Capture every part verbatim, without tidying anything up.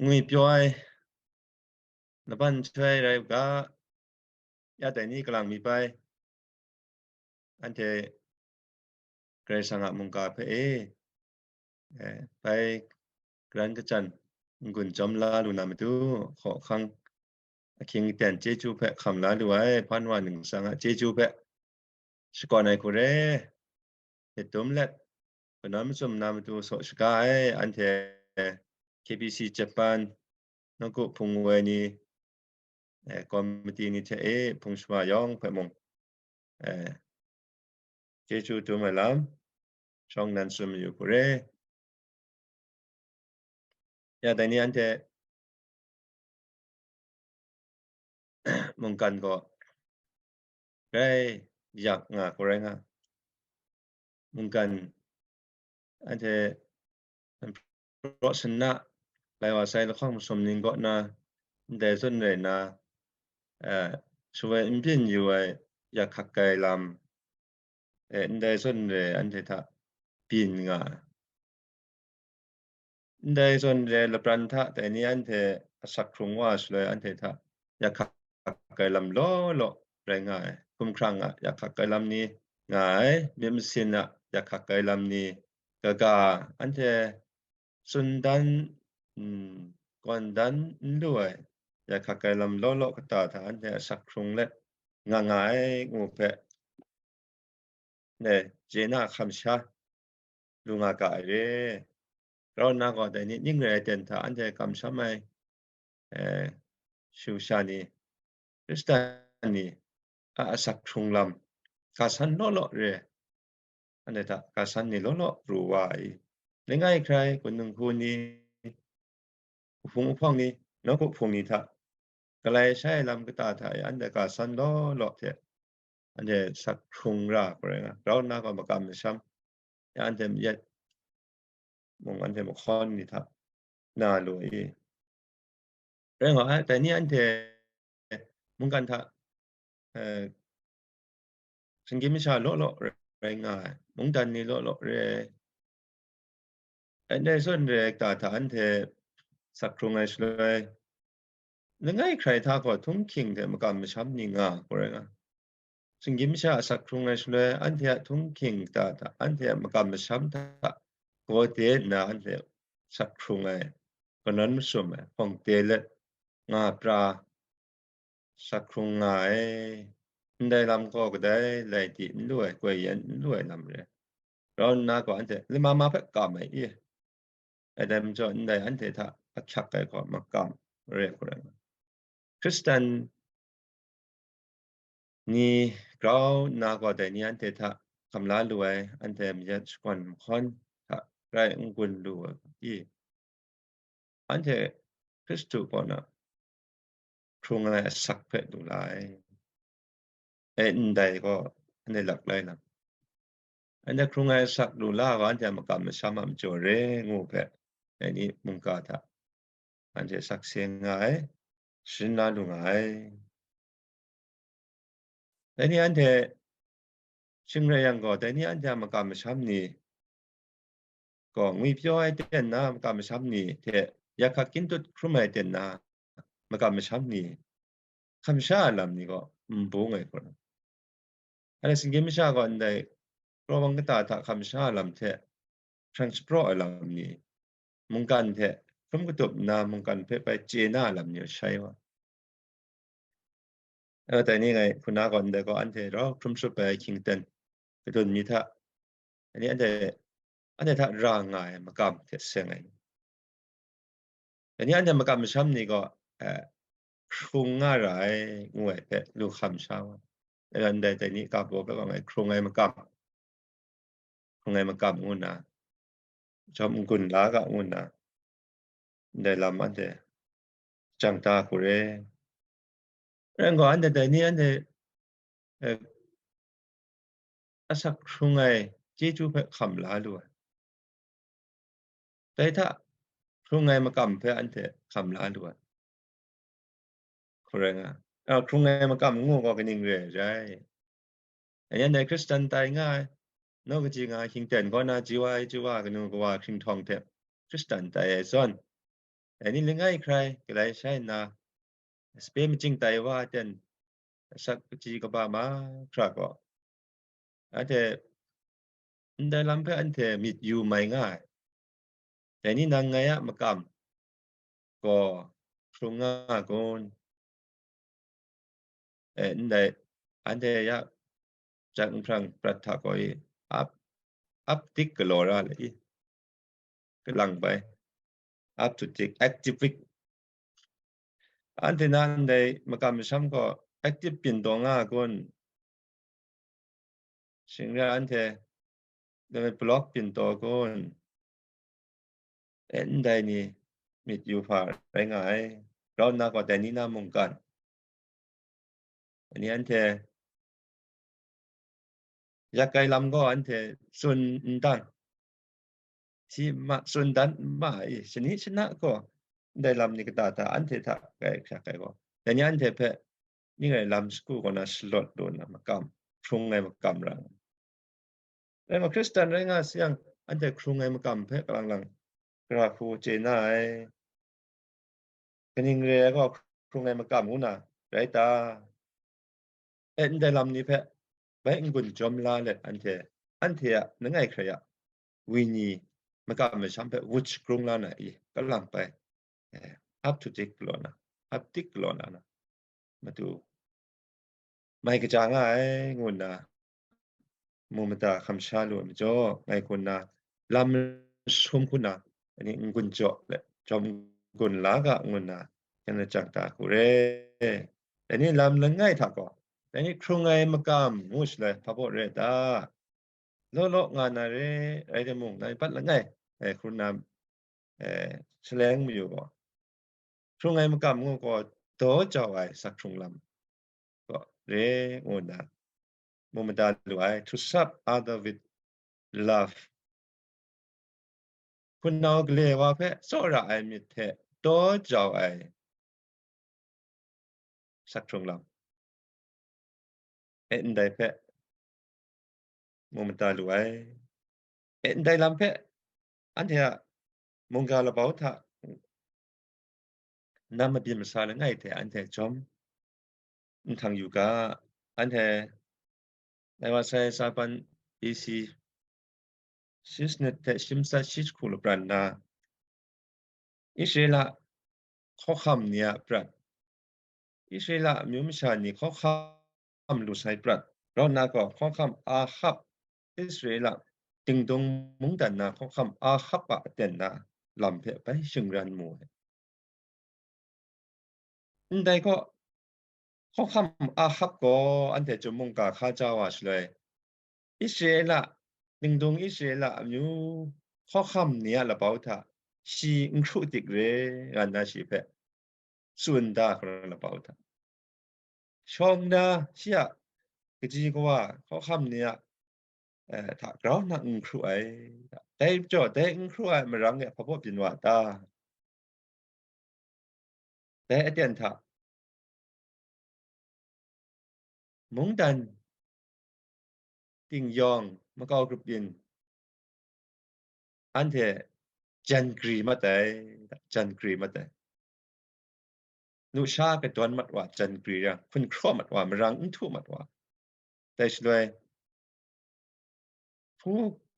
ngwi pyaw ai laban nhtoi rai u ga, ya dai ni kalang mi bai, anhte Karai Kasang a mungga hpe e, eh, bai garan kajan n-gun jawm la lu na matu, hkawhkang ahkying aten chyeju hpe hkam la lu ai, hpan wa ningsang a chyeju hpe shakawn ai hku re, myit dum let, kanawn mazum na matu saw shaga ai, anhte K B C Japan, nawku hpung woi ni, eh, komiti ni hte e hpung shama yawng hpe mung, eh, chyeju dum ai lam, shawng nnan tsun mayu hku re. Ya dai ni anhte mungkan gaw grai yak nga hku rai nga. Mungkan anhte praw sanna, lai wa sai lahkawng masum ning kaw na, ndai zawn rai na, eh, shawoi n byin yu ai yak hkak ai lam, eh, ndai zawn re anhte hta byin nga ai. Ndai zawn re lapran hta dai ni anhte asak hkrung wa shaloi anhte hta yak hkak ai lam law law rai nga ai. Hkumhkrang a yak hkak ai lam ni nga ai, myit masin a yak hkak ai lam ni, kaga anhte tsun dan, mm, kawn dan n lu ai yak hkak ai lam law law kata hta anhte asak hkrung let nga nga ai ngu hpe, ne, chye na hkam sha lu nga ga ai re. Grau nna gaw, dai ni ning rai ai ten hta anhte kamsham ai, eh, shu sha ni, Hkristan ni a asak hkrung lam, ga san law law re, anhte hta ga san ni law law pru wa ai. Langai hkrai, kunung hku ni, uhpung uhpawng ni, nawku hpung ni hta, galai shai ai lam kata hta e anhte ga san law law hte, anhte sak hkrung ra hku rai nga, grau nna gaw makam masham, ya anhte mayat mung anhte mahkawn ni hta na lu ai. Rai nga ai, dai ni anhte mungkan hta, eh, shinggyim masha law law rai nga ai, mungdan ni law law re ai. Ndai zawn re ai kata hta anhte sak hkrung ai shaloi, langai hkrai hta gaw htunghking hte makam masham ni nga hku rai nga. Shinggyim masha a sak hkrung ai shaloi, anhte a htunghking kata hta anhte a makam masham hta gaw de nna anhte sak hkrung ai, kanawn masum ai, hpawng de let nga pra, sak hkrung nga ai. Ndai lam gaw kadai lai di n lu ai, koi yan n lu ai lam re. Grau nna gaw anhte lama ma hpe kam ai i? Dai majaw ndai anhte hta ahkyak ai gaw makam re hku rai nga. Hkristan ni grau nna gaw dai ni anhte hta hkam la lu ai, anhte mayat shakawn mahkawn hta rai n-gun lu ai i? Anhte Hkristu kaw na hkrung ai asak hpe lu la ai. E, ndai gaw anhte lak lai lam. Anhte hkrung ai asak lu la gaw, anhte a makam masham a majaw re ngu hpe, dai ni mungga hta anhte sakse nga ai, sharin la lu nga ai. Dai ni anhte shing rai yang gaw, dai ni anhte a makam masham ni gaw, ngwi pyaw ai ten na makam masham ni hte, yak hkak kyin tut hkrum ai ten na makam masham ni, hkam sha ai lam ni gaw n bung ai hku rai. Anhte shinggyim masha gaw ndai prawbang kata hta hkam sha ai lam hte hkrang shapraw ai lam ni, mungkan hte hkrum katup nna mungkan hpe bai chye na ai lam ni shai wa. E, dai ni ngai hpuna gaw ndai gaw anhte rau hkrum shut bai ahkying aten kadun mi hta, dai ni anhte, anhte hta ra nga ai makam hte seng ai. Dai ni anhte makam masham ni gaw, eh, hkrung nga ra ai, ngu ai hpe lu hkam sha wa. E, ndai dai ni ga baw hpe gaw ngai hkrung ai makam, hkrung ai makam ngu nna, jawm n-gun la ga ngu nna, ndai lam anhte jang da hku re. Rai nna gaw, anhte dai ni anhte, eh, asak hkrung ai chyeju hpe hkam la lu ai. Dai hta hkrung ai makam hpe anhte hkam la lu ai. Hkrai nga, a, hkrung ai makam ngu gaw kaning re ai rai? Anhte Hkristan tai nga ai, naw kaji nga ai hkying ten kaw na ji wa ai ji wa kanu kawa hkringhtawng hte Hkristan tai ai zawn, Dai ni langai hkrai galai shai nna, sape machying tai wa aten asak kaji kaba mahkra gaw, anhte ndai lam hpe anhte myit yu mai nga ai. Dai ni nang ngai a makam gaw hkrung nga kun? E, ndai, anhte ya jak nhprang prat hta gaw i ap, ap dik galaw ra le i, kalang bai, ap tu dik, active week. Anhte na ndai makam masham gaw active byin taw nga kun? Shing re anhte dai block byin taw kun? E, ndai ni myit yu hpa rai nga ai. Rau nna gaw dai ni na mungkan, dai ni anhte yak ai lam gaw anhte tsun n dan, si ma, tsun dan n ma ai, shani shana gaw ndai lam ni kata hta anhte hta kai hkrak ai gaw, dai ni anhte hpe ning rai lam shagu kaw na shalawt lu nna makam, hkrung ai makam ra nga ai. Rai ma, Hkristan rai nga sayang, anhte hkrung ai makam hpe kalang lang gara hku chye na ai. Kaning re ai gaw hkrung ai makam ngu na rai ta? E, ndai lam ni hpe bai n-gun jawm la let anhte, anhte a langai hkrai a wenyi makam masham hpe wut shagrung la na i, kalang bai, e, ap tu dik galaw na, ap dik galaw na, na matu mai kaja nga ai, ngu nna mu mada hkam sha lu ai majaw, ngai hku nna lam sum hku nna, ani n-gun jaw let, jawm n-gun la ga, ngu nna, yan lajang ta hku re. Dai ni lam langai hta gaw, dai ni hkrung ai makam ngu shaloi hpa baw re ta? Law law nga na re, rai timung, ngai bat langai, e, hkrun na, e, shaleng mayu gaw, hkrung ai makam ngu gaw, daw jau ai sak hkrung lam gaw re, ngu nna mu mada lu ai. To serve other with love. Hpunau gale wa hpe tsawra ai myit hte daw jau ai sak hkrung lam, e, ndai hpe mu mada lu ai. E, ndai lam hpe anhte a mungga labau hta nam mabyin masa langai hte anhte jawm nhtang yu ga. Anhte, dai wa sai, Sapan B C shi sanit hte shi matsat shi jahku lapran na, Israela hkawhkam ni a prat, Israela amyu masha ni hkawhkam lu sai prat, rau nna gaw hkawhkam Ahab, Israela dingdung mungdan na hkawhkam Ahab a aten na lam hpe bai shingran mu ai. Ndai gaw, hkawhkam Ahab gaw anhte chyum mungga hka ja wa shaloi, Israela, dingdung Israela amyu hkawhkam ni a labau hta shi n hkru dik re, nga nna shi hpe tsun da hkra labau hta, shawng na shi a kaji kawa hkawhkam ni a, eh, hta grau nna n hkru ai, dai majaw dai n hkru ai marang e hpa baw byin wa ta? Dai aten hta, mungdan ting yawng makau grup byin, anhte jan gri mat ai, jan gri mat ai. Lusha kadawn mat wa jan gri yang, hkun hkraw mat wa, marang n htu mat wa. Dai shaloi, hku,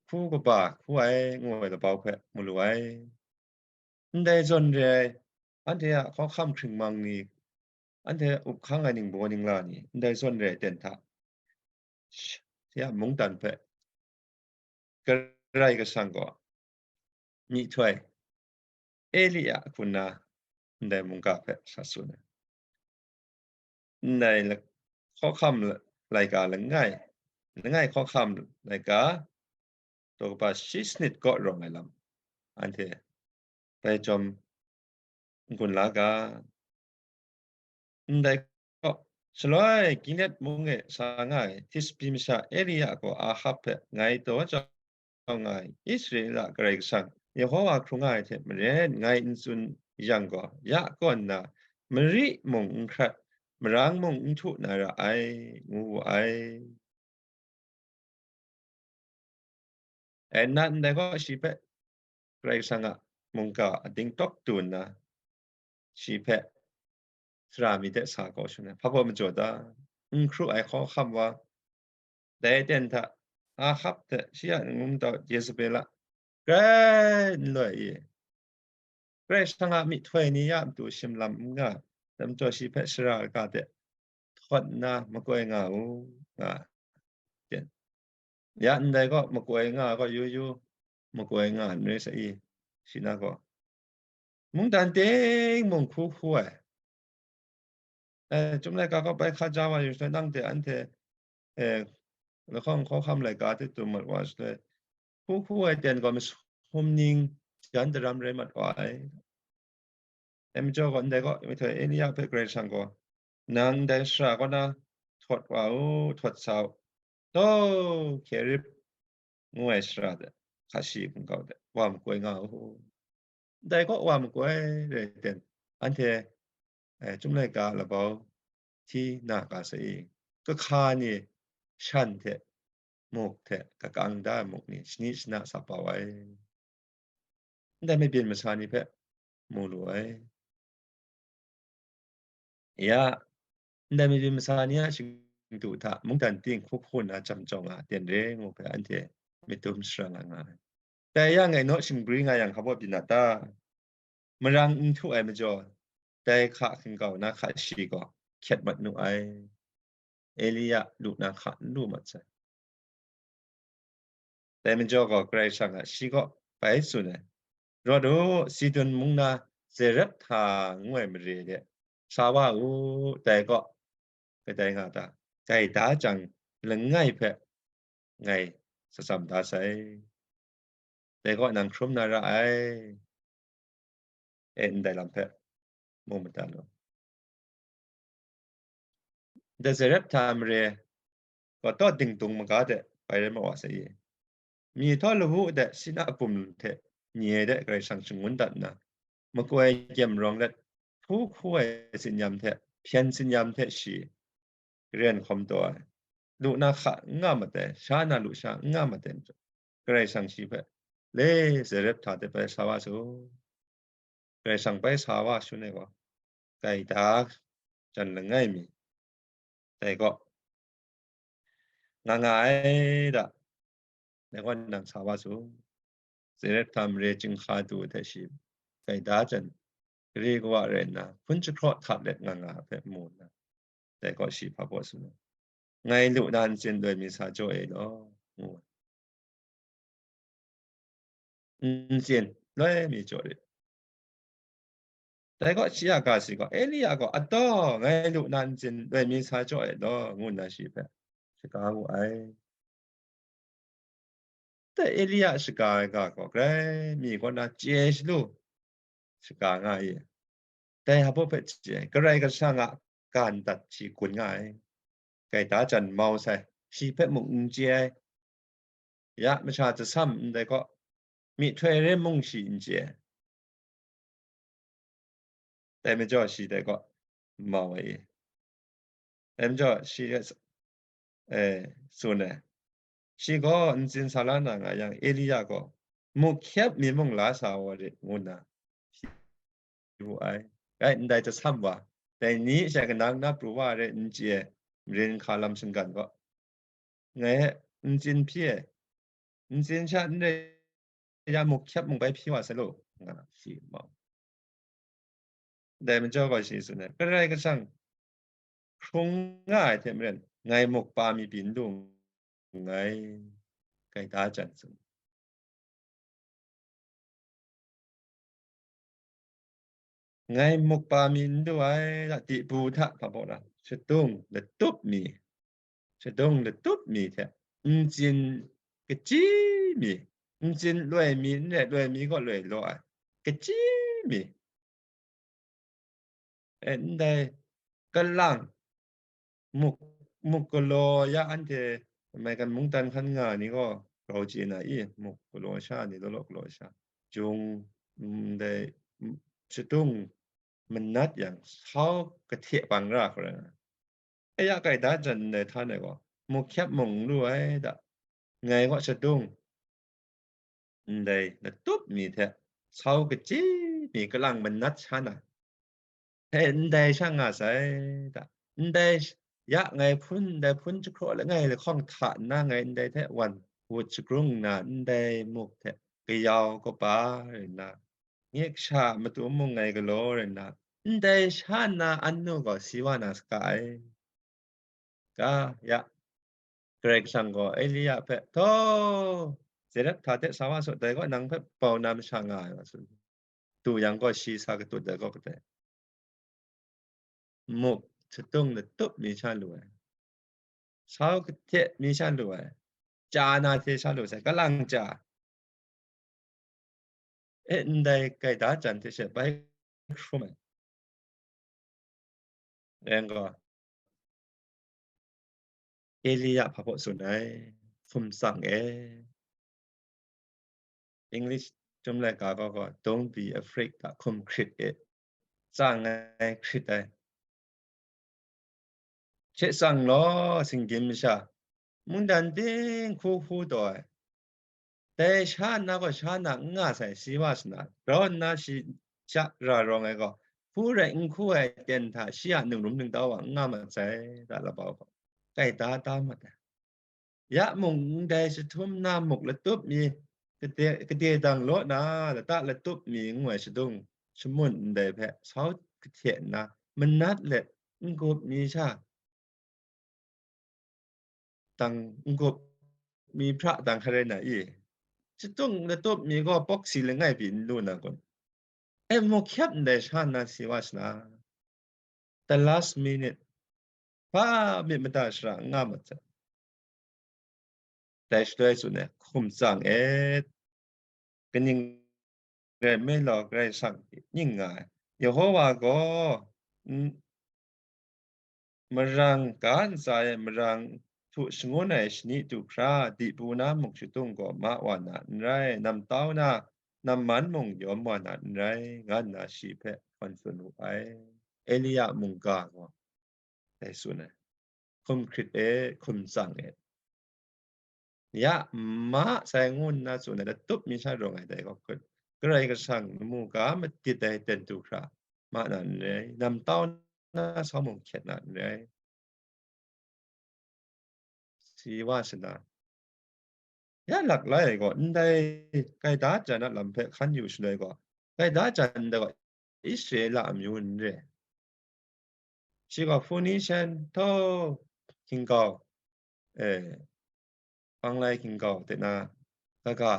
hku kaba hku ai ngu ai labau hpe mu lu ai. Ndai zawn re ai, anhte a hkawhkam hkringmang ni, anhte up hkang ai ningbaw ningla ni, ndai zawn re ai ten hta, shi a mungdan hpe Karai Kasang gaw myihtoi Elia hku nna ndai mungga hpe sa tsun ai. Ndai la-, hkawhkam la-, laika langai, langai hkawhkam laika, daw kaba shi sanit kaw rawng ai lam, anhte dai jawm n-gun la ga. Ndai gaw, shaloi Gilead mung e sa nga ai Tishbi masha Elia gaw Ahab hpe, "Ngai daw jau nga ai Israela Karai Kasang, Yehova hkrung nga ai hte maren ngai n tsun yang gaw, ya kaw nna mari mung n hkrat, marang mung n htu na ra ai," ngu wu ai. E nna ndai gaw shi hpe Karai Kasang a mungga ading tawk du nna, shi hpe sara mi de sa kau shangun ai, hpa baw majaw ta? N hkru ai hkawhkam wa, dai aten hta Ahab hte shi a ningwung tau Yezebel a grai n loi i? Karai Kasang a myihtoi ni ya matu shim lam n nga, dai majaw shi hpe sara kaga de htawt nna makoi nga u, nga ai. Ya ndai gaw makoi nga ai gaw yu yu, makoi nga ai n rai sa i, shi na gaw. Mungdan ting mung hku hku ai. Eh, Chyum laika kaw bai hka ja wa yu shaloi, nang hte anhte, eh, lahkawng hkawhkam laika hte dum mat wa shaloi, hku hku ai ten gaw masum ning jan daram rai mat wa ai. Dai majaw gaw, ndai gaw, myihtoi Elia hpe Karai Kasang gaw, "Nang ndai sara kaw na htawt wa u, htawt sa u, taw Kerib ngu ai sara de, hka shi hkungkau de, wa makoi nga u." Ndai kaw wa makoi rai ten, anhte, eh, Chyum laika labau hti na ga sa i, kahka ni shan hte muk hte kakang da ai muk ni shani shana sa pau ai. Ndai mabyin masa ni hpe mu lu ai. Ya, ndai mabyin masa ni a shingdu hta mungdan ting hku hku nna jam jawng a ten re ngu hpe anhte myit dum sara nga nga ai. Dai yang e naw shinggri nga yang hpa baw byin na ta? Marang n htu ai majaw, dai hka hkingkau na hka shi gaw hkyet mat nu ai. Elia lu na hka n lu mat sai. Dai majaw gaw Karai Kasang a shi kaw bai tsun ai, "Rawt u, Sidun mung na Zarephta ngu ai mare de sa wa u, dai kaw kadai nga ta? Gaida jang langai hpe ngai shatsam da sai. Dai kaw nang hkrum na ra ai." E, ndai lam hpe mu mada law. Ndai Zarephta mare gaw taw dingdung maga de bai rai ma wa sai i? Myihtoi lawu de shana a bum hte nye de Karai Kasang shangun dat nna, makoi gyem rawng let, hku hku ai tsinyam hte hpyen tsinyam hte shi garen hkawm taw ai, lu na hka n nga mat ai, sha na lusha n nga mat ai, Karai Kasang shi hpe, "Le, Zarephta de bai sa wa su." Karai Kasang bai sa wa shangun ai gaw, gaida jan langai mi, dai kaw nga nga ai da, dai kaw nang sa wa su. Zarephta mare chyinghka du hte shi gaida jan gare kawa rai nna, hpun jahkraw hta let nga nga ai hpe mu nna, dai kaw shi hpa baw tsun ai, "Ngai lu na ntsin loi mi sa jaw e law," ngu ai. Ntsin loi mi jaw rit. Dai gaw shi a ga si gaw, Elia gaw, "Ataw, ngai lu na ntsin loi mi sa jaw e law," ngu nna shi hpe shaga wu ai. Dai Elia shaga ai ga gaw, Karai mi kaw na chye shalu shaga nga ai. Dai hpa baw hpe chye ai, Karai Kasang a ga ndat shi gun nga ai. Gaida jan mau sai, shi hpe mung n chye ai. Ya masha jasam ndai gaw, myihtoi re mung shi n chye ai. Dai majaw shi dai gaw mau ai i? Dai majaw shi, eh, tsun ai, shi gaw ntsin sa la na nga yang, Elia gaw, "Muk hkyep mi mung la sa wa rit," ngu nna shi wu ai. Rai ndai jasam wa, dai ni she kanang na pru wa re n chye ai, marin hka lam shinggan gaw, ngai ntsin hpyi ai, ntsin sha n re ya, muk hkyep mung bai hpyi wa sai law, nga shi mau. Dai majaw gaw shi tsun ai, Karai Kasang hkrung nga ai hte maren, ngai muk pa mi pyi n lu nngai, gaida jan tsun. Ngai muk pa mi n lu ai, da, dibu hta hpa baw na, shadung latup mi, shadung latup mi hte, ntsin kachyi mi, ntsin loi mi n rai, loi mi gaw loi law ai, kachyi mi, e, ndai kalang, muk, muk galaw ya anhte, maigan mungdan hkan nga ni gaw grau chye na i? Muk galaw sha ni, law law galaw sha, jung, ndai, shadung manat yang, sau kahte bang ra hkra nga. E ya, gaida jan ndai htan ai gaw, muk hkyep mung n lu ai da, ngai gaw shadung ndai latup mi hte sau kachyi mi kalang manat sha na, Hpe ndai sha nga sai, da. Ndai sh-, ya ngai hpun, ndai hpun jahkraw langai lahkawng hta nna ngai ndai hte wan wut shagrung nna, ndai muk hte kayau kaba rai nna, nye kasha a matu mung ngai galaw rai nna, ndai sha nna annu gaw si wa na saga ai. Ga, ya, Karai Kasang gaw Elia hpe, "Htaw, Zarepta hte sa wa saw, dai gaw nang hpe bau na masha nga ai," nga tsun. Du yang gaw shi sa katut ai gaw kadai. Muk, shadung latup mi sha lu ai. Sau kahte mi sha lu ai. Chya na hte sha lu sai, kalang chya. E, ndai gaida jan hte she bai hkrum ai. Rai nga, Elia hpa baw tsun ai, hkum tsang e. English chyum laika gaw, gaw, "Don't be afraid," da, hkum hkrit e. Tsang ai, hkrit ai. Hkye tsang law, singgyim masha, mungdan ting hku hku taw ai. Dai sha nna gaw sha na n nga sai, si wa sa na, grau nna shi sha ra rawng ai gaw, hku rai n hku ai aten hta shi a ningrum ningtau wa n nga mat sai, da labau gaw, gaida da mat ai. Ya mung ndai jahtum na muk latup mi, kade, kade dang law na lata latup mi ngu ai shadung shamun ndai hpe sau kahte nna, manat let n-gup mi sha, dang n-gup mi hpra dang hkrai na i? Shadung latup mi gaw boxi langai pyi n lu na kun? E, muk hkyep ndai sha nna si wa sa na, the last minute, hpa myit mada shara n nga mat sai. Dai shaloi tsun ai, hkum tsang e, kaning rai nme law, Karai Kasang ning nga ai. Yehova gaw, n-, marang ga ntsa e marang htu shangun ai shani du hkra, dibu na muk shadung gaw ma wa na n rai, namtau na namman mung yawm wa na n rai, nga nna shi hpe hkawn tsun wu ai. Elia mungga gaw dai tsun ai, hkum hkrit e, hkum tsang e. Ya ma sai ngu nna tsun ai, latup mi sha rawng ai dai gaw hkut, Karai Kasang lamu ga madit ai ten du hkra ma na n rai, namtau na sau mung hkyet na n rai. Si wa sa na, ya laklai gaw, ndai gaida jan a lam hpe hkan yu shaloi gaw, gaida jan ndai gaw Israela amyu n re. Shi gaw Phoenician htaw hkinggau, eh, panglai hkinggau de na, kaga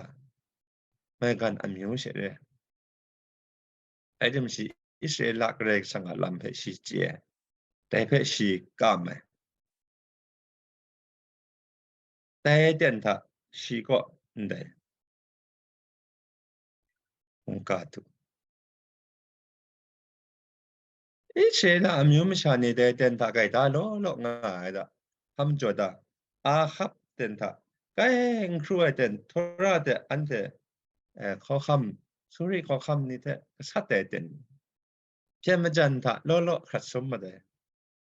maigan amyu she re. Rai tim shi, Israela Karai Kasang a lam hpe shi chye ai, dai hpe shi kam ai. Dai aten hta shi kaw ndai mungga du. Israela amyu masha ni dai aten hta gaida law law nga ai da, hkam jaw da, Ahab aten hta, kai n hkru ai aten, Tora hte anhte, eh, hkawhkam, Suri hkawhkam ni hte gasat ai aten, hpyen majan hta law law hkrat sum mat ai,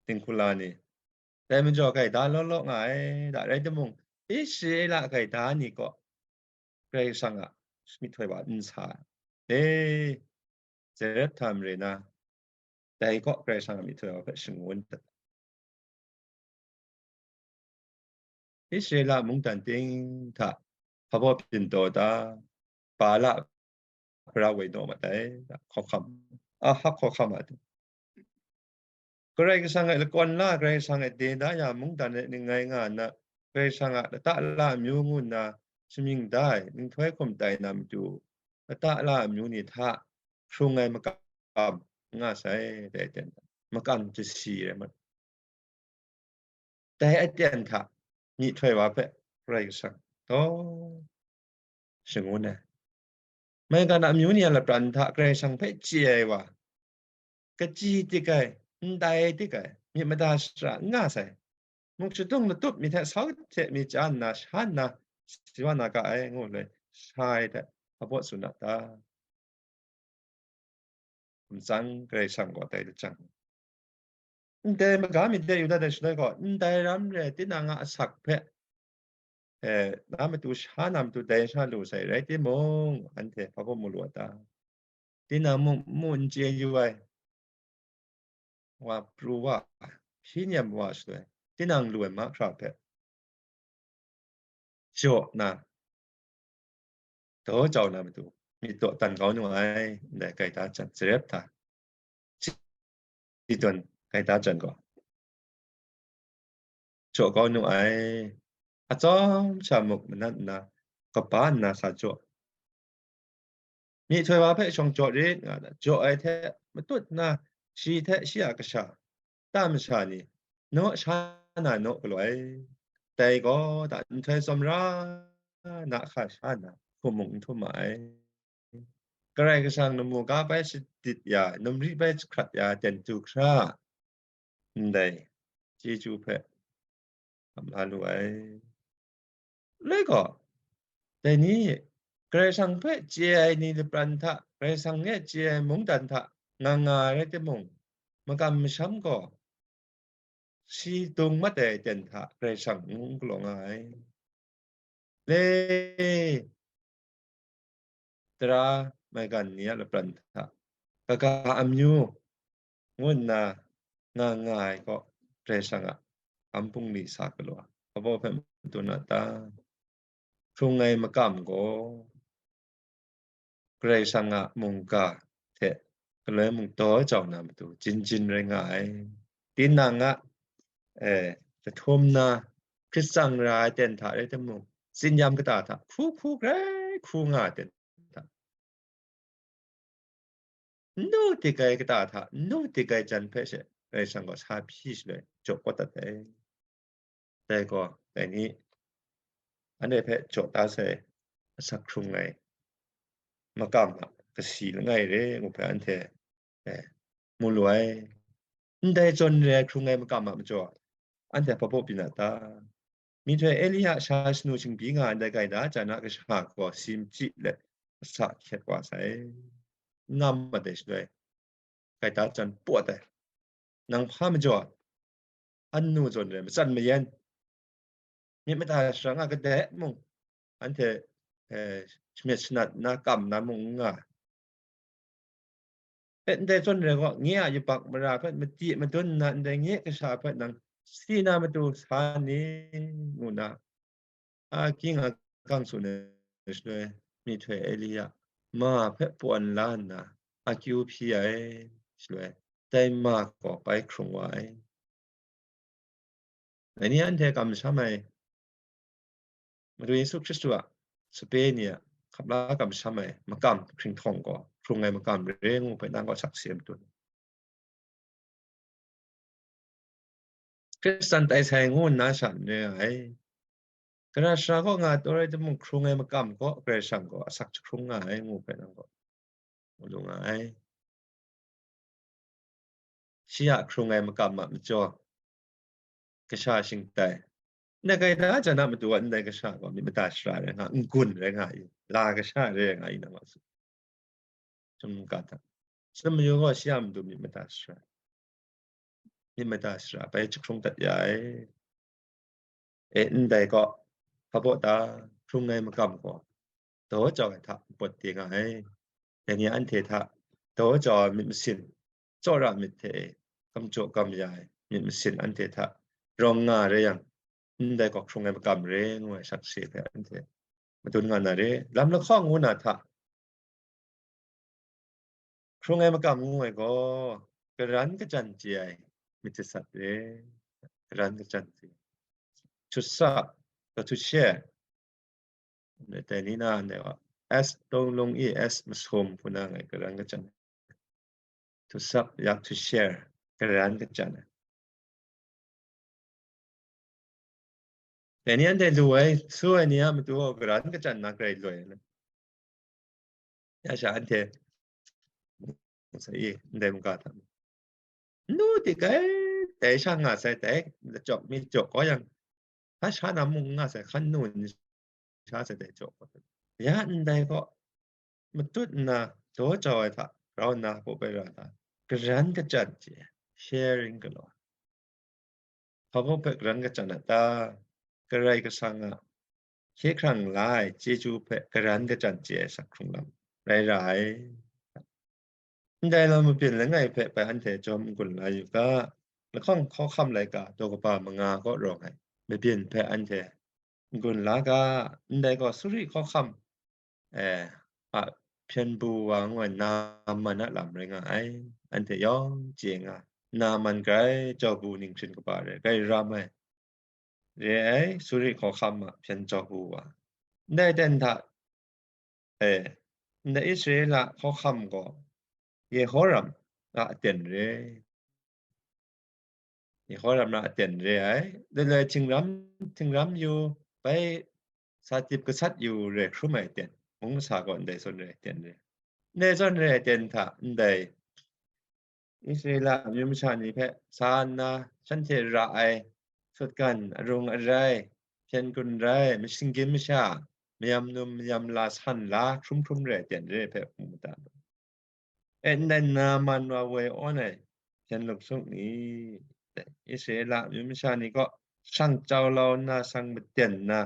dinghku la ni. Dai majaw gaida law law nga ai da, rai timung, Israela gaida ni kaw Karai Kasang a myihtoi wa n sa ai. E, Zarepta mare na, dai kaw Karai Kasang a myihtoi wa hpe shangun dat. Israela mungdan ting hta hpabaw byin taw da, Bala hpara woi naw mat ai, hkawhkam, Ahab hkawhkam a, Karai Kasang e lakawn la, Karai Kasang e de da ya mungdan e ning ngai nga nna, Karai Kasang a lata la amyu ngu nna shamying da ai, nhtoi hkum tai na matu, lata la amyu ni hta hkrung ai makam nga sai, dai aten hta makam jasi rai mat. Dai aten hta myihtoi wa hpe Karai Kasang taw shangun ai. Maigan a amyu ni a lapran hta Karai Kasang hpe chye ai wa, kachyi tik ai, ndai tik ai, myit mada shara n nga sai. Muk shadung latup mi hte sau hte mi chya nna, sha nna, si wa na ga ai, ngu lai, sha ai hte hpabaw tsun a ta? Hkum tsang Karai Kasang gaw dai lajang, ndai maga mi de yu dat ai shaloi gaw, ndai ram re ai tinang a asak hpe, eh, na matu sha na matu dai sha lu sai rai timung, anhte hpa gaw mu lu a ta? Tinang mung mu n chye yu ai, wa pru wa, hpyi nem wa shaloi, tinang lu ai mahkra hpe jaw na, daw jau na matu, myit dawdan kau nu ai, ndai gaida jan, Zarephta, Sidon gaida jan gaw, jaw kau nu ai, atsawm sha muk manat nna, kaba nna sa jaw. Myihtoi wa hpe shawng jaw rit nga na, jaw ai hte matut nna, shi hte shi a kasha, ta masha ni, naw sha na naw galaw ai. Dai gaw, da nhtoi tsawmra na hka sha na, hkum mung n htum ma ai. Karai Kasang lamu ga bai shadit ya, numri bai jahkrat ya, ten du hkra, ndai chyeju hpe hkam la lu ai. Rai gaw, dai ni, Karai Kasang hpe chye ai ni lapran hta, Karai Kasang e chye ai mungdan hta nga nga ai rai timung, makam masham gaw, shi dung mat ai aten hta Karai Kasang n galaw nga ai. Le, tara maigan ni a lapran hta, kaga amyu ngu nna nga nga ai gaw, Karai Kasang a kam bungli sa galaw ai. Hpa baw hpe madun a ta? Hkrung ai makam gaw, Karai Kasang a mungga hte galoi mung daw jau na matu, jin jin rai nga ai. Tinang a, eh, jahtum na, Hkrit tsang ra ai ten hta rai timung, tsin-yam kata hta hku hku grai hku nga ai ten hta, n nu dik ai kata hta n nu dik ai jan hpe she Karai Kasang gaw sa hpyi shaloi jaw kawt dat ai. Dai gaw, dai ni, anhte hpe jaw da sai asak hkrung ai makam a kasi langai re ngu hpe anhte, eh, mu lu ai. Ndai zawn re ai hkrung ai makam a majaw, anhte hpa baw byin a ta? Myihtoi Elia sha shanu shingbyi nga ai ndai gaida jan a kasha gaw si machyi let, asa hkyet wa sai. N ngam mat ai shaloi, gaida jan pawt ai. Nang hpa majaw, anu zawn rai, matsan mayan, myit mada sara nga kadai mung, anhte, eh, shamyet shanat nna kam na mung n nga. Hpe ndai zawn rai gaw, nye a yubak mara hpe madi madun nna, ndai nye kasha hpe nang si na matu sa ni? Ngu na, a ging a gang tsun ai shaloi, myihtoi Elia ma hpe pawn la nna, akyu hpyi ai shaloi, dai ma gaw bai hkrung wa ai. Dai ni anhte kamsham ai, Madu Yesu Hkristu a sape ni a hkap la kamsham ai makam hkringhtawng gaw, hkrung ai makam re ngu hpe nang gaw sakse madun. Hkristan tai sai ngu nna sha n re ai. Gara sara kaw nga taw rai timung, hkrung ai makam gaw Karai Kasang gaw asak jahkrung nga ai ngu hpe nang gaw mu lu nga ai. Shi a hkrung ai makam a majaw, kasha shingtai, ndai gaida jan a matu a ndai kasha gaw myit mada sara rai nga, n-gun rai nga i, la kasha rai nga i, nang wa su. Chyum ga hta, chyum mayu gaw shi a matu myit mada sara, myit mada sara bai jahkrung dat ya ai. E, ndai gaw, hpa baw ta, hkrung ai makam gaw, daw jau ai hta pawt de nga ai. Dai ni anhte hta daw jau ai myit masin, tsawra myit hte e, gam jaw gam ya ai myit masin anhte hta rawng nga rai yang, ndai gaw hkrung ai makam re ngu ai sakse hpe anhte madun nga na re. Lam lahkawng ngu na hta, hkrung ai makam ngu ai gaw, karan kajan chye ai myit jasat re, karan kajan chye ai. Htu sap, htu she, dai ni na, ndai wa, S, long long e, S masum hpuna ngai karan kajan. Htu sap, yak htu she, karan kajan ai. Dai ni anhte lu ai, su ai ni a matu gaw karan kajan na grai loi ai. Ya sha anhte, sa i, ndai mungga hta, nu dik ai, dai sha nga sai, dai lachyawk mi jaw kau yang, hpa sha na mung nga sai, hkan nu ni sha sai, dai jaw kau. Ya ndai gaw, matut nna daw jau ai hta rau nna hpaw bai ra hta, karan kajan chye, sharing galaw. Hpa baw hpe karan kajan a ta? Karai Kasang a hkye hkrang la ai chyeju hpe karan kajan chye ai sak hkrung lam rai ra ai. Ndai lam mabyin langai hpe bai anhte jawm n-gun la yu ga, lahkawng hkawhkam laika daw kaba manga kaw rawng ai mabyin hpe anhte n-gun la ga, ndai gaw suri hkawhkam, eh, a hpyen bu wa ngu ai Naman a lam rai nga ai. Anhte yawng chye nga, Naman grai jau bu ning hpyen kaba re, grai ram ai, re ai, suri hkawhkam a hpyen jau bu wa. Ndai aten hta, eh, ndai Israela hkawhkam gaw Yehoram a aten re. Yehoram a aten re ai. Daloi htingram, htingram yu, bai sa tip gasat yu re hkrum ai aten, mung masa gaw ndai zawn re ai aten re. Ndai zawn re ai aten hta ndai Israela amyu masha ni hpe sa nna, shanhte ra ai sutgan, arung arai, hpyen gun rai, mashinggyim masha, mayam num mayam la san la hkrum hkrum re ai aten re ai hpe hpung mada lu. E, ndai Naman wa woi awn ai hpyen lup suk ni, Israela amyu masha ni kaw shang jau lau nna, shang maten nna,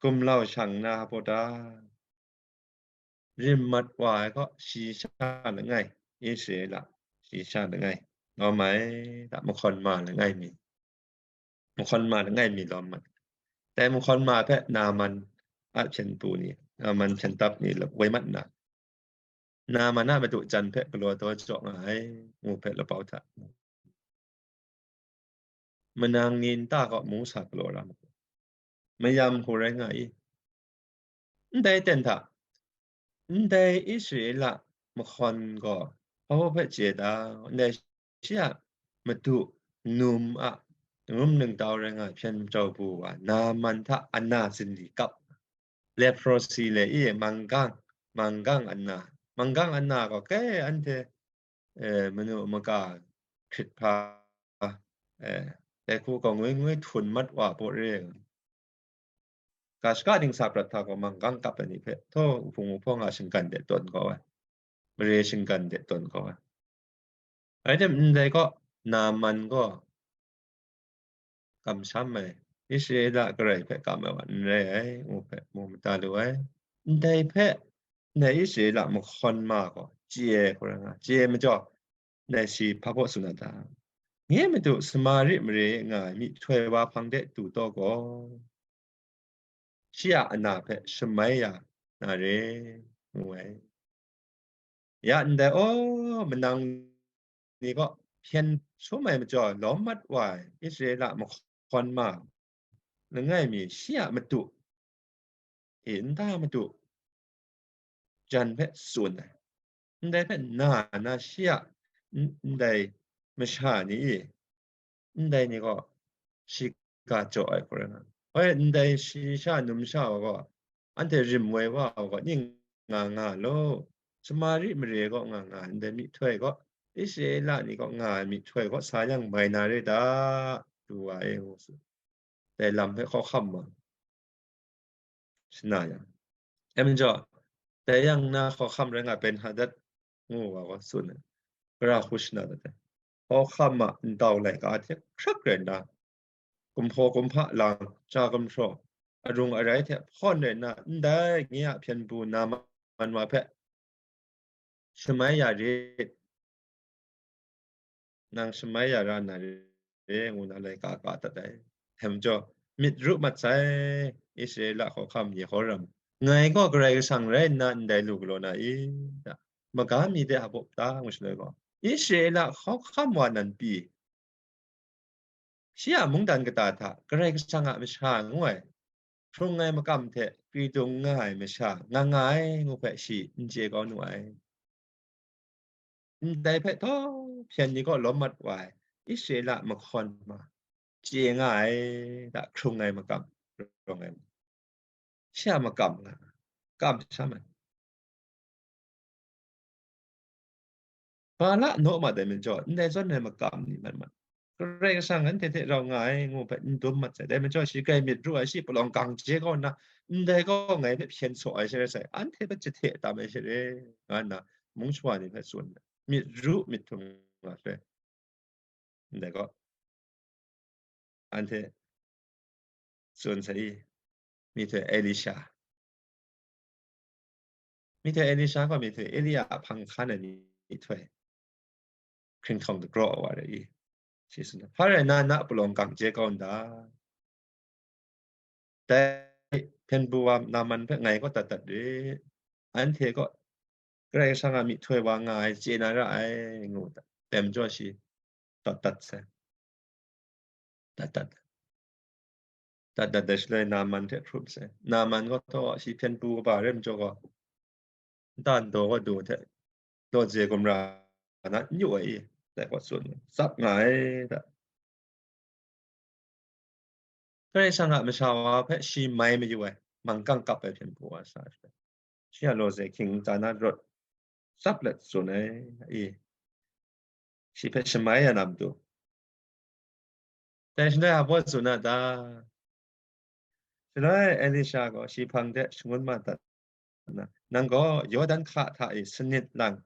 gumlau shang nna, hpa ta? Rim mat wa ai kaw, shi sha langai, Israela, shi sha langai, lawm ai, da, mahkawn ma langai mi, mahkawn ma langai mi lawm mat. Dai mahkawn ma hpe Naman a hpyen pru ni, Naman hpyen tap ni lap woi mat nna, Naman a madu jan hpe galaw daw jaw nga ai, ngu hpe lapau hta, manang ni nta kaw mung sa galaw ra ma, mayam hku rai nga i. Ndai ten hta, ndai Israela mahkawn gaw hpa hpe chye ta? Ndai shi a madu num a, num ningtau rai nga hpyen jau bu wa, Naman hta ana zinli kap, leprosy le i, manggang, manggang ana, manggang ana gaw kai anhte, eh, manu maka hkrit hpa, eh, dai hku gaw ngwi ngwi htun mat wa pawt re. Ga shaka dingsa prat hta gaw manggang kap ai ni hpe, htaw, wuhpung wuhpawng a shinggan de tawn kau ai, mare shinggan de tawn kau ai. Rai tim, ndai kaw, Naman gaw kamsham ai, Israela Karai hpe kam ai wa n rai ai, ngu hpe mu mada lu ai. Ndai hpe, ndai Israela mahkawn ma gaw chye ai hku rai nga, chye ai majaw, ndai shi hpa baw tsun na ta? Nye madu Samari mare e nga ai myihtoi wa hpang de du taw gaw, shi a ana hpe shamai ya na re, ngu ai. Ya ndai, aw, manang ni kaw hpyen sum ai majaw lawm mat wa ai Israela mahkawn ma langai mi shi a madu, e, nta madu jan hpe tsun ai. Ndai hpe na na shi a n-, ndai masha ni e, ndai ni gaw shi ga jaw ai hku rai nga. Hoi, ndai shi sha num sha wa gaw, anhte rim woi wa wa gaw, ning nga nga law, Samari mare gaw nga nga ai ndai myihtoi gaw, Israela ni gaw nga ai myihtoi gaw sa yang mai na re ta, du wa e, ngu tsun. Dai lam hpe hkawhkam ma, shana yang. Em jaw, dai yang na hkawhkam rai nga Ben-Hadad ngu wa gaw tsun ai, gara hku shana dat ai. Hkawhkam a ndau laika hte hkrak rai nna, kumhpaw kumhpa lang, ja gumhpraw, arung arai hte hpawn rai nna, ndai nye a hpyen pru Naman wa hpe shamai ya rit, nang shamai ya ra na re, ngu na laika ka dat ai. Htem jaw, myit ru mat sai, Israela hkawhkam Yehoram, ngai gaw Karai Kasang rai nna ndai lu galaw na i? Maga mi de hpaw ta ngu shaloi gaw, Israela hkawhkam wa nan pyi, shi a mungdan kata hta Karai Kasang a masha ngu ai, hkrung ai makam hte kridung nga ai masha nga nga ai ngu hpe shi n chye kau nu ai. Ndai hpe htawhpyen ni kaw lawm mat wa ai Israela mahkawn ma chye nga ai, da, hkrung ai makam rawng ai, shi a makam nga, kamsham ai. Bala naw mat ai majaw, ndai zawn ai makam ni mat mat, Karai Kasang anhte hte rau nga ai ngu hpe n dum mat sai. Dai majaw, shi grai myit ru ai, shi palawng gang je kau nna, ndai gaw ngai hpe hpyen saw ai sha rai sai, anhte hpe jahte tam ai sha re, nga nna mung shawa ni hpe tsun ai. Myit ru myit htum nga sai. Ndai gaw, anhte tsun sai i, myihtoi Elisha. Myihtoi Elisha gaw myihtoi Elia a hpang hkan ai ni myihtoi hkringhtawng dagraw wa re i, shi tsun ai. Hpa rai na, na palawng gang je kau nda? Dai hpyen bu wa Naman hpe ngai kaw dat dat rit, anhte kaw Karai Kasang a myihtoi wa nga ai chye na ra ai, ngu dai majaw shi dat dat sai. Dat dat. Dat dat dai shaloi Naman hte hkrup sai. Naman gaw taw shi hpyen bu kaba rai majaw gaw, nta ndaw gaw du hte, lawze gumra na n yu ai i, dai gaw tsun, tsap nga ai da. Karai Kasang a masha wa hpe shi mai mayu ai, manggang kap ai hpyen bu wa sa ai. Shi a lawze hkying ntsa na rawt tsap let tsun ai, i, shi hpe shamai ya na matu. Dai shaloi a baw tsun a ta? Shaloi Elisha gaw shi hpang de shangun ma dat nna, nang gaw Yawdan hka hta e sanit lang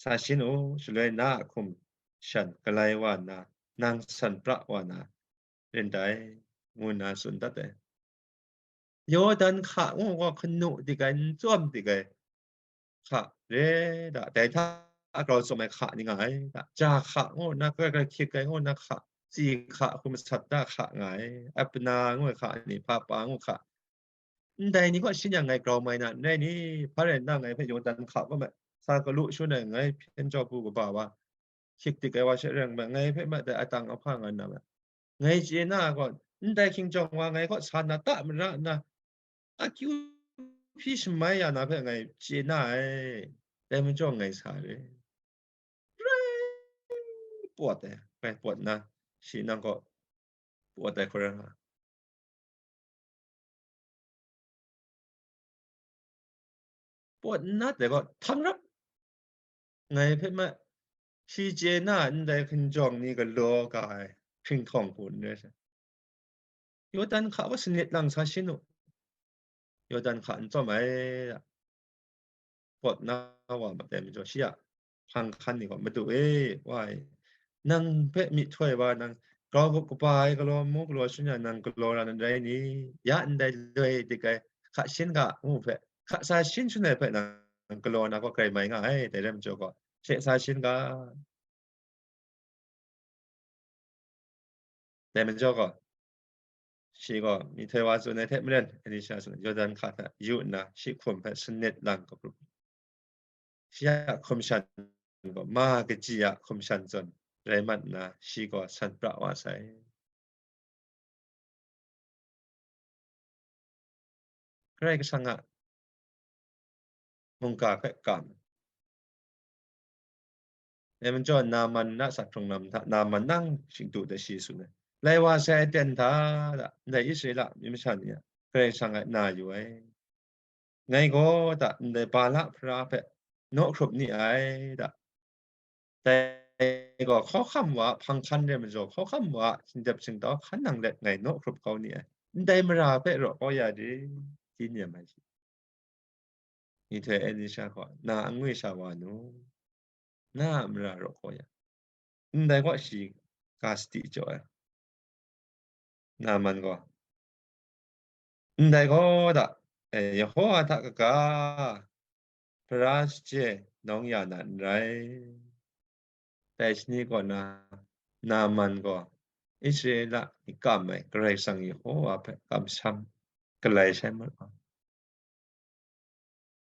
sa shin u, shaloi na a hkum shan galai wa nna, nang san pra wa na rin dai, ngu nna tsun dat ai. Yawdan hka ngu gaw hkanu dik ai, n tsawm dik ai hka re da, dai hta grau tsawm ai hka ni nga ai da, ja hka ngu nna, grai grai hkyit ai ngu nna hka, tsi hka, hkum sat da hka nga ai, apna ngu ai hka ni, hpa pa ngu hka, ndai ni kaw shin yang ngai grau mai na n rai ni? Hpa rai nna ngai hpe Yawdan hka kaw me sa galu shangun ai ngai hpyen jaw bu kaba wa, hkyit dik ai wa she rai nga, ngai hpe ma dai atang ahpa nga na ma, ngai chye na ai gaw, ndai hkingjawng wa ngai kaw sa na ta mara nna, akyu hpyi shamai ya na hpe ngai chye na ai, dai majaw ngai sa re. Rai pawt ai, rai pawt nna, shi nang kaw pawt ai hkra nga. Pawt nna dai gaw, hpang rap ngai hpe ma, shi chye na ndai hkinjawng ni galaw ga ai hkringhtawng hku n rai sai. Yawdan hka wa sanit lang sa shin u. Yawdan hka n tsawm ai, pawt na wa ma dai majaw, shi a hpang hkan ni gaw, Madu e, wa e, nang hpe myihtoi wa nang, grau kaba ai galaw, mu galaw shangun yang nang galaw ra na rai ni? Ya ndai loi dik ai hka shin ga ngu hpe, hka sa shin shangun ai hpe nang galaw na gaw grai mai nga ai, dai rai majaw gaw, she sa shin ga. Dai majaw gaw, shi gaw myihtoi wa tsun ai hte maren, Elisha tsun ai, Yawdan hka hta yu nna, shi hkum hpe sanit lang hkrup, shi a hkum shan gaw ma kaji a hkum shan zawn rai mat nna, shi gaw san pra wa sai. Karai Kasang a mungga hpe kam. Dai majaw Naman a asak hkrung lam hta, Naman nang shingdu de shi tsun ai, lai wa sai aten hta, ndai Israela myi masha ni a Karai Kasang a na yu ai. Ngai gaw da, ndai Bala hpara hpe naw hkrup ni ai da. Dai gaw hkawhkam wa a hpang hkan rai majaw, hkawhkam wa a shingdep shingtau hkan nang let ngai naw hkrup kau ni ai. Ndai mara hpe raw kau ya de, di nem ai shi. Myihtoi Elisha gaw, na angwi sha wa nu, na a mara raw kau ya. Ndai gaw shi ga sadi jaw ai. Naman gaw, ndai gaw da, e, Yehova hta kaga, hpara shachye nawng ya na n rai. Dai shani kaw na, Naman gaw Israela ni kam ai Karai Kasang Yehova hpe kamsham galai shai mat wa,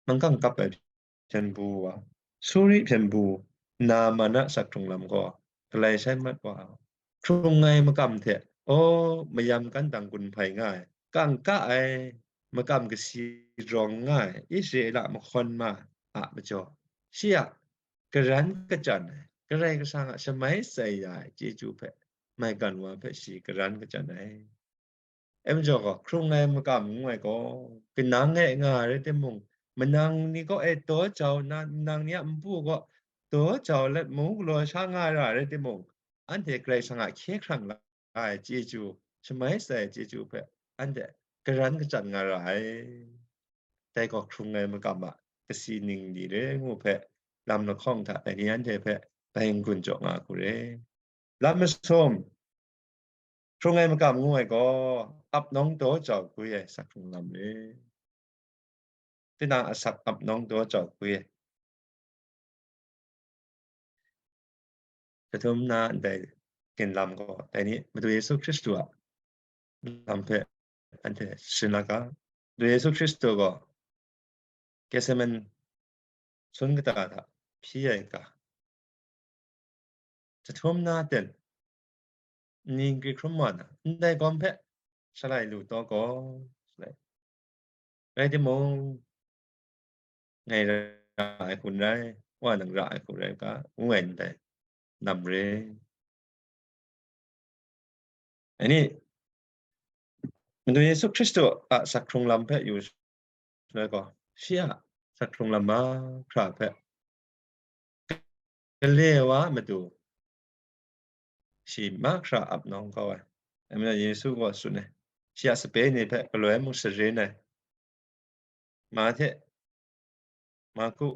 manggang kap ai hpyen bu wa, Suri hpyen bu Naman a asak hkrung lam gaw galai shai mat wa, hkrung ai makam hte, aw, mayam kan dang gun hpai nga ai, kangka ai makam kasi rawng nga ai Israela mahkawn ma a majaw, shi a karan kachyan ai, Karai Kasang a shamai shatsai ya ai chyeju hpe maigan wa hpe shi karan kachyan ai. Dai majaw gaw, hkrung ai makam ngu ai gaw, kanang e nga ai rai timung, manang ni kaw e daw jau nna, manang ni a npu kaw daw jau let, mung galaw sha nga ra ai rai timung, anhte Karai Kasang a hkye hkrang la ai chyeju, shamai shatsai ai chyeju hpe anhte karan kachyan nga ra ai. Dai gaw hkrung ai makam a kasi ning li re ngu hpe, lam lahkawng hta dai ni anhte hpe bai n-gun jaw nga hku re. Lam masum, hkrung ai makam ngu ai gaw, ap nawng daw jau gwi ai asak hkrung lam re. Tinang asak ap nawng daw jau gwi ai. jahtum na ndai ginlam gaw, dai ni Madu Yesu Hkristu a lam hpe anhte sharin la ga. Madu Yesu Hkristu gaw Getsemane sun kata hta hpyi ai ga, jahtum na ten, nni nkri hkrum wa na, ndai gawm hpe shalai lu taw gaw, shalai. Rai timung, ngai ra ai hku n rai, Wa nang ra ai hku rai u ga, ngu ai ndai lam re. Ani, Madu Yesu Hkristu a asak hkrung lam hpe yu shaloi gaw, shi a asak hkrung lam mahkra hpe gale wa matu, shi mahkra ap nawng kau ai. Amen. Yesu gaw tsun ai, shi a sape ni hpe galoi mung sharin ai. Mahte, Marku,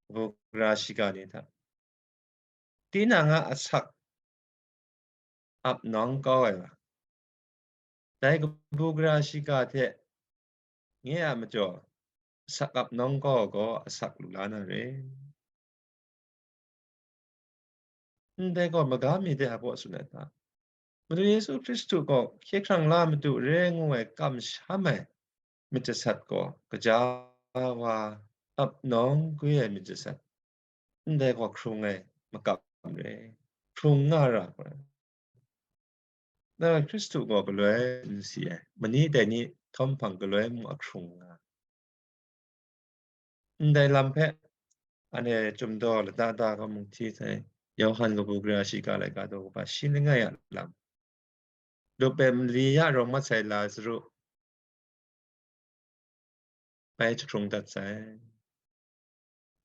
kabu gara shiga ni hta, tinang a asak ap nawng kau ai wa, dai kabu gara shiga hte nye a majaw asak ap nawng kau gaw asak lu la na re. Ndai gaw maga mi de a baw tsun ai ta? Madu Yesu Hkristu gaw hkye hkrang la matu re ngu ai kamsham ai myit jasat gaw, kaja wa ap nawng gwi ai myit jasat, ndai gaw hkrung ai makam re, hkrung nga ra gaw. Nang Hkristu gaw galoi n si ai, mani dai ni htawm hpang galoi mung a hkrung nga. Ndai lam hpe, anhte Chyum Daw lata da ga mung hti sai, Yawhan kabu gara shiga laika daw kaba shi langai a lam, lup ai mali ya rawng mat sai Lazaru bai jahkrung dat sai.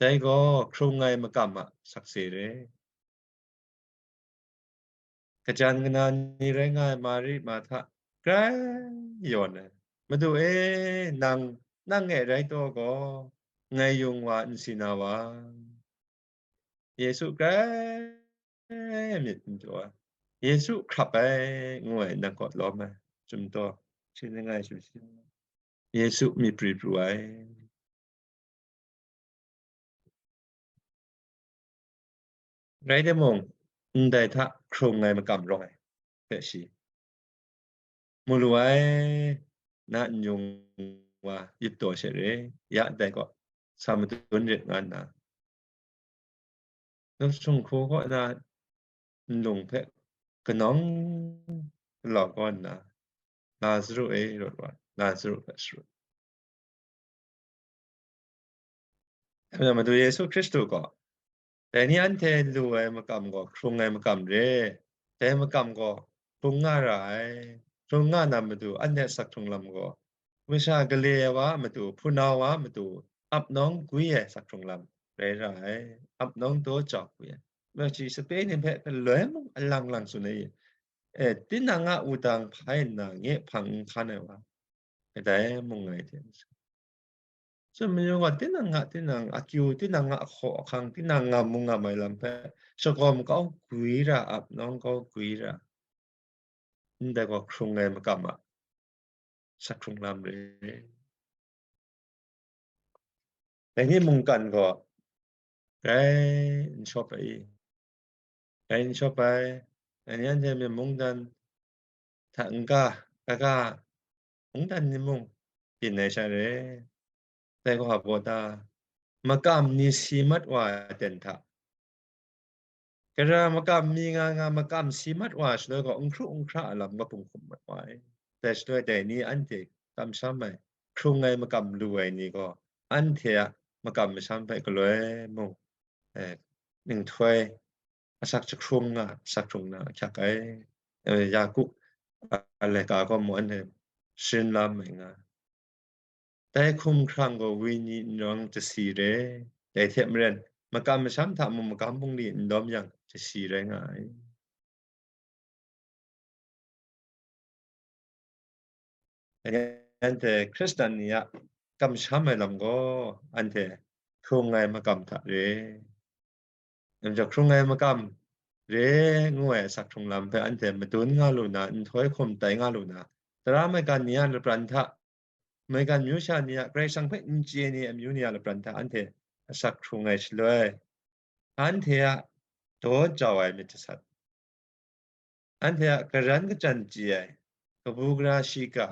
Dai gaw hkrung ai makam a sakse re. Kajan kana ni rai nga ai Mari, Marhta, grai yawn ai. Madu e, nang, nang e rai taw gaw, ngai yung wa n si na wa? Yesu grai myit n jaw ai, Yesu hkrap ai, ngu ai, nang kaw lawm ai, Chyum Daw, shi langai sumshi, Yesu myit pru pru ai. Rai timung, ndai hta hkrung ai makam rawng ai hpe shi mu lu ai, na n-yung wa yip taw she re, ya ndai gaw sa madun rit nga nna, Dawsung hku kaw na nlung hpe kanawng galau kau nna, Lazaru e, rawt wa, Lazaru hpe sharut. Madu Yesu Hkristu gaw, dai ni anhte lu ai makam gaw hkrung ai makam re, dai makam gaw hkrung nga ra ai, hkrung nga na matu anhte asak hkrung lam gaw, masha gale ai wa a matu, hpunau wa a matu, ap nawng gwi ai asak hkrung lam rai ra ai, ap nawng daw jau gwi ai. Nang shi sape ni hpe galoi mung alang lang tsun ai, e, tinang a wudang hpai nna nye hpang n hkan ai wa, kadai mung ngai hte. Tsun mayu nga, tinang a, tinang akyu, tinang a ahkaw ahkang, tinang ngam mung ngam ai lam hpe shagawm kau gwi ra, ap nawng kau gwi ra, ndai gaw hkrung ai makam a asak hkrung lam re. Dai ni mungkan gaw grai n shawp ai, grai n shawp ai, dai ni anhte myit mungdan hta n-ga, kaga, mungdan ni mung byin ai sha re. Dai gaw a baw ta? Makam ni si mat wa ai aten hta, gara makam mi nga nga makam si mat wa shaloi gaw, n hkru n hkra a lam kaw hkum hkum mat wa ai. Dai shaloi dai ni anhte kamsham ai, hkrung ai makam lu ai ni gaw, anhte a makam masham hpe galoi mung, eh, nhtoi asak jahkrung nga, asak hkrung na ahkyak ai. Eh, Yaku, a, laika gaw mu anhte sharin la mai nga. Dai hkum hkrang gaw wenyi n rawng jasi re, dai hte maren makam masham hta mung magam bungli n lawm yang jasi rai nga ai. Anhte Hkristan ni a kamsham ai lam gaw anhte hkrung ai makam hta re. Anhte hkrung ai makam re ngu ai asak hkrung lam hpe anhte madun nga lu na, nhtoi hkum tai nga lu na, tara maigan ni a lapran hta, maigan myu sha ni a, Karai Kasang hpe n chye ni amyu ni a lapran hta anhte asak hkrung ai shaloi, anhte a daw jau ai myit jasat, anhte a karan kachyan chye ai, kabu gara shiga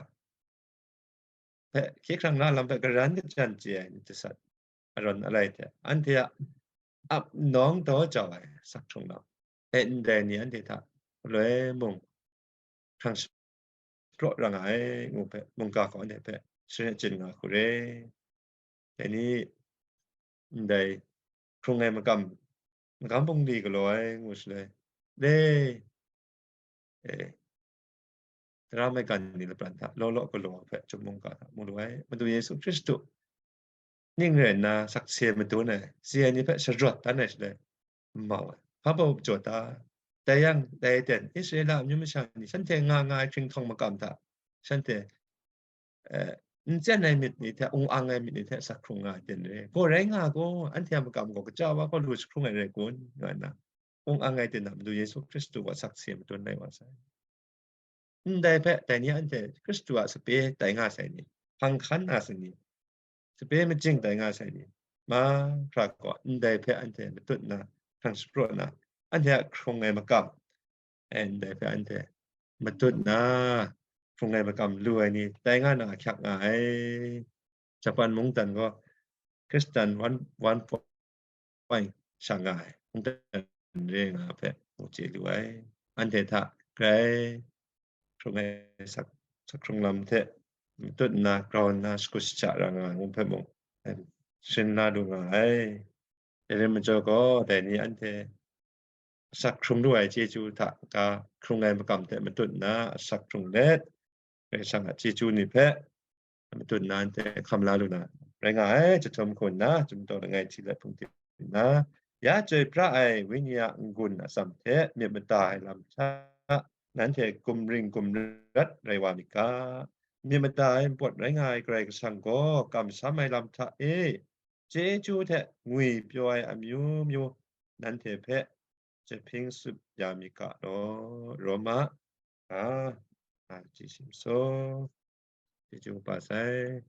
hpe hkye hkrang na lam hpe karan kachyan chye ai myit jasat, arawn alai hte anhte a ap nawng daw jau ai asak hkrung lam, e ndai ni anhte hta galoi mung hkrang shapraw ra nga ai ngu hpe, mungga gaw anhte hpe shani achyin nga hku re. Dai ni ndai hkrung ai magam, magam bungli galaw ai ngu shaloi, dai, e, tara maigan ni lapran hta law law galaw hpe chyum mungga hta mu lu ai. Madu Yesu Hkristu ning rai nna sakse madun ai, si ai ni hpe sharawt dan ai shaloi, n mau ai. Hpa baw jaw ta? Dai yang, dai aten Israela amyu masha ni shanhte nga nga ai hkringhtawng makam hta, shanhte, eh, n tsyan ai myit ni hte, ung ang ai myit ni hte asak hkrung nga ai ten re. Gaw rai nga gaw, anhte a makam gaw kaja wa gaw lu jahkrung ai rai kun? Nga nna, ung ang ai ten a Madu Yesu Hkristu gaw sakse madun lai wa sai. Ndai hpe, dai ni anhte Hkristu a sape tai nga sai ni, hpang hkan nga sai ni, sape majing tai nga sai ni, mahkra gaw ndai hpe anhte matut nna, hkrang shapraw nna, anhte a hkrung ai makam, e, ndai hpe anhte matut nna, hkrung ai makam lu ai ni tai nga na ahkyak nga ai. Japan mungdan gaw Hkristan one, one point sha nga ai, mungdan re nga hpe mu chye lu ai. Anhte hta grai hkrung ai sak, sak hkrung lam hte matut nna grau nna shakut shaja ra nga ai ngu hpe mung sharin la lu nga ai. Dai rai majaw gaw, dai ni anhte asak hkrung lu ai chyeju hta ga hkrung ai makam hte matut nna asak hkrung let, Karai Kasang a chyeju ni hpe matut nna anhte hkam la lu na rai nga ai. Jahtum hku nna, chyum daw langai hti let hpung tim nna, ya chyoi pra ai Wenyi a n-gun atsam hte myit mada ai lam hta, nanhte gumring gumrat rai wa myit ga. Myit mada ai npawt rai nga ai Karai Kasang gaw kamsham ai lam hta e, chyeju hte ngwipyaw ai amyu myu nanhte hpe jahping tsup ya myit ga law. Roma, a, a, ji shim so, chyeju kaba sai.